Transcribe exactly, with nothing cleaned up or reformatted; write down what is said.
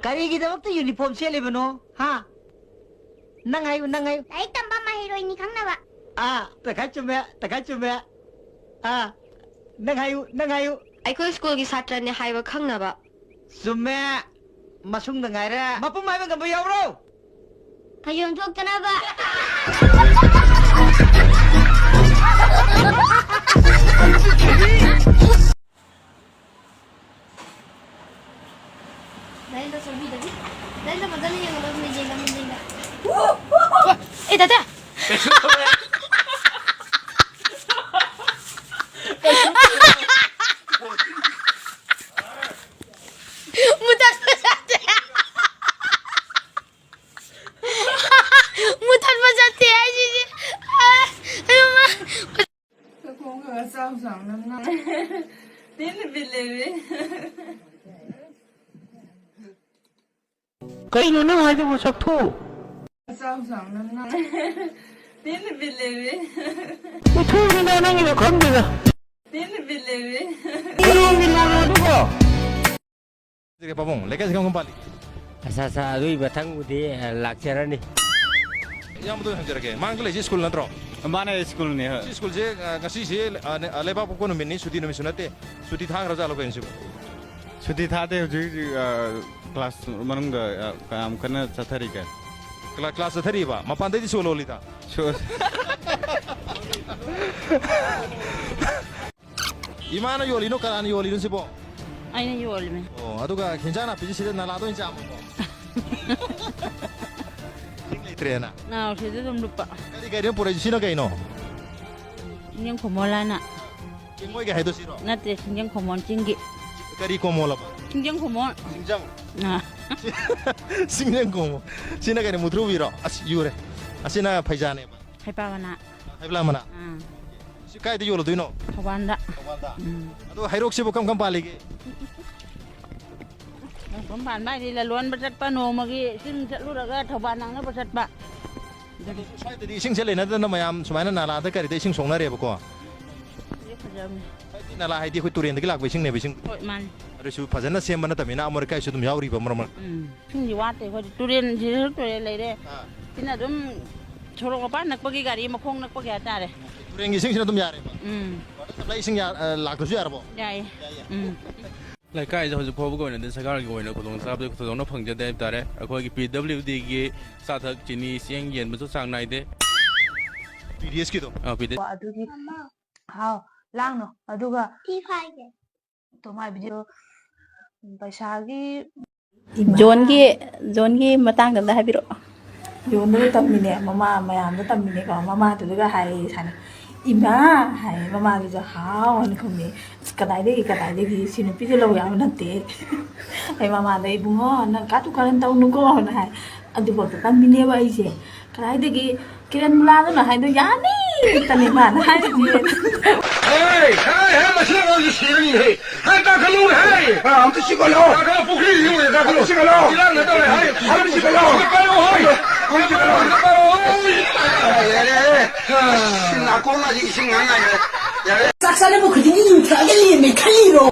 ꯀꯔꯤꯒꯤꯗꯃꯛꯇ ꯌꯨꯅꯤꯐꯣꯔꯝ ꯁꯦꯠꯂꯤꯕꯅꯣ? ꯍꯥ? ꯅꯪ ꯍꯥꯏꯌꯨ, ꯅꯪ ꯍꯥꯏꯌꯨ꯫ ꯂꯥꯏꯔꯤꯛ ꯇꯝꯕ ꯃꯍꯩꯔꯣꯏꯅꯤ ꯈꯪꯅꯕ꯫ ꯑꯥ, ꯇꯪꯈꯥꯏ ꯆꯨꯝꯃꯦ, ꯇꯪꯈꯥꯏ ꯆꯨꯝꯃꯦ꯫ ꯑꯥ, ꯅꯪ ꯍꯥꯏꯌꯨ, ꯅꯪ ꯍꯥꯏꯌꯨ꯫ ꯑꯩꯈꯣꯏ ꯁ꯭ꯀꯨꯜꯒꯤ ꯁꯥꯇ꯭ꯔꯅꯦ ꯍꯥꯏꯕ ꯈꯪꯅꯕ꯫ ꯆꯨꯝꯃꯦ꯫ ꯃꯁꯨꯡꯗ ꯉꯥꯏꯔꯦ꯫ ꯃꯄꯨꯝ ꯍꯥꯏꯕ ꯉꯝꯕ ꯌꯥꯎꯕ꯭ꯔꯣ? ꯐꯩꯖꯣꯝ ꯊꯣꯛꯇꯅꯕ꯫ ꯂꯥꯏꯟꯗ ꯆꯪꯕꯤꯗꯕꯤ꯫ ꯂꯥꯏꯟꯗ ꯐꯖꯅ ꯌꯦꯡꯒꯗꯕꯅꯤ, ꯌꯦꯡꯒ, ꯌꯦꯡꯒ꯫ ꯑꯦ, ꯇꯥꯇꯥ! ꯃꯨꯊꯠꯄ ꯆꯠꯇꯦ꯫ ꯃꯨꯊꯠꯄ ꯆꯠꯇꯦ ꯍꯥꯏꯁꯤꯗꯤ꯫ ꯑ, ꯑꯌꯣ, ꯃꯥ꯫ ꯈꯣꯡꯒ ꯆꯥꯎ ꯆꯥꯎꯅ ꯉꯥꯡ-, ꯇꯤꯟꯅ ꯕꯤꯜꯂꯦꯕꯤ꯫ ꯀꯩꯅꯣ ꯅꯪ ꯍꯥꯏꯗꯨꯕꯨ, ꯆꯠꯊꯣꯛꯎ꯫ ꯆꯥꯎ ꯆꯥꯎꯅ ꯉꯥꯡ-, ꯇꯤꯟꯅ ꯕꯤꯜꯂꯦꯕꯤ꯫ ꯏꯊꯨꯔꯤꯅ ꯅꯪꯒꯤꯗꯣ ꯈꯪꯗꯦꯗ꯫ ꯇꯤꯟꯅ ꯕꯤꯜꯂꯦꯕꯤ꯫ ꯀꯔꯤꯒꯤ ꯂꯣꯟꯅꯣ ꯑꯗꯨꯕꯣ? ꯄꯥꯕꯨꯡ, ꯂꯩꯀꯥꯏꯁꯤ ꯀꯔꯝ ꯀꯔꯝ ꯄꯥꯜꯂꯤ? ꯑꯁ, ꯑꯁ, ꯑꯗꯨꯒꯤ ꯃꯊꯪꯕꯨꯗꯤ, ꯑ, ꯂꯥꯛꯆꯔꯅꯤ꯫ ꯏꯌꯥꯝꯕꯗ ꯑꯣꯏꯅ ꯍꯪꯖꯔꯛꯀꯦ꯫ ꯃꯥꯡꯗ ꯂꯩꯁꯤ ꯁ꯭ꯀꯨꯜ ꯅꯠꯇ꯭ꯔꯣ? ꯃꯥꯅꯦ, ꯁ꯭ꯀꯨꯜꯅꯤ, ꯍꯣꯏ꯫ ꯁꯤ ꯁ꯭ꯀꯨꯜꯁꯦ, ꯑ, ꯉꯁꯤꯁꯦ, ꯑ, ꯅ-, ꯑ, ꯂꯩꯕꯥꯛ ꯄꯣꯛꯄ ꯅꯨꯃꯤꯠꯅꯤ, ꯁꯨꯇꯤ ꯅꯨꯃꯤꯠꯁꯨ ꯅꯠꯇꯦ꯫ ꯁꯨꯇꯤ ꯊꯥꯈ꯭ꯔꯖꯥꯠꯂꯣ ꯀꯩꯅꯣ ꯁꯤꯕꯨ? ꯁꯨꯇꯤ ꯊꯥꯗꯦ, ꯍꯧꯖꯤꯛ ꯍꯧꯖꯤꯛ, ꯑ, ꯀ꯭ꯂꯥꯁ ꯃꯅꯨꯡꯗ, ꯑ, ꯌꯥꯝ ꯀꯟꯅ ꯆꯠꯊꯔꯤ ꯀꯩꯅꯣ꯫ ꯀ꯭ꯂꯥ-, ꯀ꯭ꯂꯥꯁ ꯆꯠꯊꯔꯤꯕ? ꯃꯄꯥꯟꯗꯩꯗꯤ ꯁꯣ ꯂꯣꯜꯂꯤꯗ? ꯁꯣ-, ꯏꯃꯥꯅ ꯌꯣꯜꯂꯤꯅꯣ, ꯀꯅꯥꯅ ꯌꯣꯜꯂꯤꯅꯣ ꯁꯤꯕꯣ? ꯑꯩꯅ ꯌꯣꯜꯂꯤꯃꯦ꯫ ꯑꯣ, ꯑꯗꯨꯒ ꯍꯤꯟꯖꯥꯡ ꯅꯥꯄꯤꯁꯦ ꯁꯤꯗ ꯅꯂꯥꯗ ꯑꯣꯏꯅ ꯆꯥꯕꯀꯣ? ꯏꯁꯤꯡ ꯂꯩꯇ꯭ꯔꯦꯅ? ꯅꯥꯎꯁꯤꯗ ꯑꯗꯨꯝ ꯂꯨꯞꯄ꯫ ꯀꯔꯤ ꯀꯔꯤꯅꯣ ꯄꯨꯔꯛꯏꯁꯤꯅ ꯀꯩꯅꯣ? ꯏꯟꯖꯥꯡ ꯈꯣꯃꯣ ꯂꯥꯅ꯫ ꯆꯦꯡꯃꯣꯏꯒ ꯍꯥꯏꯗꯣ ꯁꯤꯔꯣ? ꯅꯠꯇꯦ, ꯁꯤꯡꯖꯪ ꯈꯣꯃꯣꯟ ꯆꯤꯡꯒꯤ꯫ ꯀꯔꯤ ꯈꯣꯃꯣꯜꯂꯕ? ꯁꯤꯡꯖꯪ ꯈꯣꯃꯣꯟ꯫ ꯁꯤꯡꯖꯪ? ꯑꯥ꯫ ꯁꯤꯡꯖꯪ ꯈꯣꯃꯣꯟ꯫ ꯁꯤꯅ ꯀꯩꯅꯣ, ꯃꯨꯊ꯭ꯔꯨꯕꯤꯔꯣ? ꯑꯁ, ꯌꯨꯔꯦ꯫ ꯑꯁꯤꯅ ꯐꯩꯖꯥꯅꯦꯕ? ꯍꯩꯄꯥ ꯃꯅꯥ꯫ ꯍꯩꯕꯂꯥ ꯃꯅꯥ? ꯑꯥ꯫ ꯁꯤ ꯀꯥꯏꯗ ꯌꯣꯜꯂꯨꯗꯣꯏꯅꯣ? ꯊꯧꯕꯥꯜꯗ꯫ ꯊꯧꯕꯥꯜꯗ? ꯎꯝ꯫ ꯑꯗꯣ ꯍꯩꯔꯣꯛꯁꯤꯕꯨ ꯀꯔꯝ ꯀꯔꯝ ꯄꯥꯜꯂꯤꯒꯦ? ꯀꯔꯝ ꯀꯔꯝ ꯄꯥꯟꯕ ꯍꯥꯏꯗꯤ, ꯂꯂꯣꯟꯕ ꯆꯠꯄ, ꯅꯣꯡꯃꯒꯤ ꯆꯤꯡ ꯆꯠꯂꯨꯔꯒ ꯊꯧꯕꯥꯜ ꯅꯪꯅꯕ ꯆꯠꯄ꯫ ꯑꯗꯨꯅꯤ꯫ ꯁ꯭ꯋꯥꯏꯗꯗꯤ ꯏꯁꯤꯡꯁꯦ ꯂꯩꯅꯗꯅ ꯃꯌꯥꯝ ꯁꯨꯃꯥꯏꯅ ꯅꯥꯂꯥꯗ ꯀꯔꯤꯗ ꯏꯁꯤꯡ ꯁꯣꯛꯅꯔꯦꯕꯀꯣ꯫ ꯁꯤꯁꯦ ꯐꯖꯕꯅꯤ꯫ ꯍꯥꯏꯗꯤ ꯅꯥꯂꯥ ꯍꯥꯏꯗꯤ ꯑꯩꯈꯣꯏ ꯇꯨꯔꯦꯟꯗꯒꯤ ꯂꯥꯛꯄ ꯏꯁꯤꯡꯅꯦꯕ, ꯏꯁꯤꯡ꯫ ꯍꯣꯏ, ꯃꯥꯅꯤ꯫ ꯑꯗꯨꯁꯨ ꯐꯖꯅ ꯁꯦꯝꯕ ꯅꯠꯇꯕꯅꯤꯅ ꯑꯃꯣꯠ ꯑꯀꯥꯏꯁꯨ ꯑꯗꯨꯝ ꯌꯥꯎꯔꯤꯕ ꯃꯔꯛ ꯃꯔꯛ꯫ ꯎꯝ, ꯏꯁꯤꯡꯗꯤ ꯋꯥꯠꯇꯦ ꯑꯩꯈꯣꯏꯗꯤ꯫ ꯇꯨꯔꯦꯟꯁꯤꯗꯁꯨ ꯇꯨꯔꯦꯜ ꯂꯩꯔꯦ꯫ ꯑꯥ꯫ ꯁꯤꯅ ꯑꯗꯨꯝ ꯁꯣꯔꯣꯛ ꯃꯄꯥꯟ ꯅꯛꯄꯒꯤ, ꯒꯥꯔꯤ ꯃꯈꯣꯡ ꯅꯛꯄꯒꯤ ꯍꯥꯏꯇꯥꯔꯦ꯫ ꯇꯨꯔꯦꯟꯒꯤ ꯏꯁꯤꯡꯁꯤꯅ ꯑꯗꯨꯝ ꯌꯥꯔꯦꯕ? ꯎꯝ꯫ Water supply ꯏꯁꯤꯡ ꯌꯥ-, ꯑ, ꯂꯥꯛꯇ꯭ꯔꯁꯨ ꯌꯥꯔꯕꯣ? ꯌꯥꯏꯌꯦ꯫ ꯌꯥꯏ, ꯌꯥꯏ꯫ ꯎꯝ꯫ ꯂꯩꯀꯥꯏꯗ ꯍꯧꯖꯤꯛ ꯐꯥꯎꯕꯒꯤ ꯑꯣꯏꯅꯗꯤ ꯁꯔꯀꯥꯔꯒꯤ ꯑꯣꯏꯅ ꯈꯨꯗꯣꯡꯆꯥꯕꯗꯤ ꯊꯣꯏꯗꯣꯛꯅ ꯐꯪꯖꯗꯦ ꯍꯥꯏꯕ ꯇꯥꯔꯦ꯫ ꯑꯩꯈꯣꯏꯒꯤ P W Dꯒꯤ ꯆꯥ ꯑꯊꯛ, ꯆꯤꯅꯤ, ꯆꯦꯡ ꯌꯦꯟꯕꯁꯨ ꯆꯥꯡ ꯅꯥꯏꯗꯦ꯫ P D S ꯀꯤꯗꯣ? ꯑ, P D S꯫ ꯑꯗꯨꯒꯤ, ꯍꯥꯎ, ꯂꯥꯡꯅꯣ꯫ ꯑꯗꯨꯒ ꯊꯤ ꯐꯥꯏꯒꯦ꯫ ꯇꯣꯃꯥꯏ video, ꯎꯝ, ꯄꯩꯁꯥꯒꯤ ꯖꯣꯟꯒꯤ, ꯖꯣꯟꯒꯤ ꯃꯇꯥꯡꯗ ꯑꯝꯇ ꯍꯥꯏꯕꯤꯔꯛꯑꯣ꯫ ꯌꯣꯟꯕꯗ ꯇꯝꯃꯤꯅꯦ, ꯃꯃꯥ ꯃꯌꯥꯝꯗ ꯇꯝꯃꯤꯅꯦꯀꯣ꯫ ꯃꯃꯥꯗꯨꯗꯒ ꯍꯥꯏꯌꯦ ꯁꯥꯅ, "ꯏꯃꯥ!" ꯍꯥꯏꯌꯦ꯫ ꯃꯃꯥꯗꯨꯁꯨ ꯍꯥꯎ ꯍꯥꯏꯅ ꯈꯨꯝꯃꯦ꯫ "ꯑꯁ, ꯀꯗꯥꯏꯗꯒꯤ, ꯀꯗꯥꯏꯗꯒꯤ? ꯁꯤ ꯅꯨꯄꯤꯁꯦ ꯂꯧ ꯌꯥꯕ ꯅꯠꯇꯦ꯫" ꯑꯩ ꯃꯃꯥꯗ, "ꯏꯕꯨꯡꯉꯣ, ꯅꯪ ꯀꯥꯇꯨ ꯀꯥꯔꯟ ꯇꯧꯅꯨꯀꯣꯅ" ꯍꯥꯏ꯫ ꯑꯗꯨꯐꯥꯎꯗ ꯇꯝꯃꯤꯅꯦꯕ ꯑꯩꯁꯦ꯫ ꯀꯗꯥꯏꯗꯒꯤ ꯀꯤꯔꯟ ꯃꯨꯂꯥꯗꯨꯅ ꯍꯥꯏꯗꯣ ꯌꯥꯅꯤ ꯇꯅꯤ ꯃꯥꯅ ꯍꯥꯏꯔꯤꯁꯦ꯫ ꯍꯦ, ꯍꯦ, ꯍꯦ, ꯃꯁꯤ ꯑꯉꯥꯡꯁꯤ ꯁꯤꯔꯅꯤ, ꯍꯦ꯫ ꯍꯦ, ꯀꯥꯈꯠꯂꯨ, ꯍꯦ꯫ ꯑ, ꯑꯝꯇ ꯆꯤꯛꯀꯅꯣ꯫ ꯀꯥꯈꯠꯂꯨ, ꯄꯨꯈ꯭ꯔꯤꯁꯤ ꯌꯦꯡꯉꯨꯅꯦ, ꯀꯥꯈꯠꯂꯨ꯫ ꯑꯝꯇ ꯆꯤꯛꯀꯅꯣ꯫ ꯏꯔꯥꯡ ꯅꯠꯇꯧꯔꯦ, ꯍꯥꯏ꯫ ꯑꯝꯇ ꯆꯤꯛꯀꯅꯣ꯫ ꯄꯥꯏꯔꯛꯑꯣ, ꯍꯣꯏ꯫ ꯑꯝꯇ ꯆꯤꯛꯀꯅꯣ꯫ ꯄꯥꯏꯔꯛꯑꯣ, ꯍꯣꯏ꯫ ꯌꯥꯔꯦ, ꯌꯥꯔꯦ꯫ ꯑꯁ, ꯅꯥꯀꯣꯡ ꯑꯁꯤ ꯏꯁꯤꯡ ꯉꯥꯡ ꯉꯥꯏꯔꯦ꯫ ꯌꯥꯔꯦ꯫ ꯆꯥꯛ ꯆꯥꯅꯕ ꯈꯨꯗꯤꯡꯒꯤ ꯌꯨ ꯊꯛꯑꯒ ꯂꯦꯝꯃꯦ ꯈꯜꯂꯤꯔꯣ?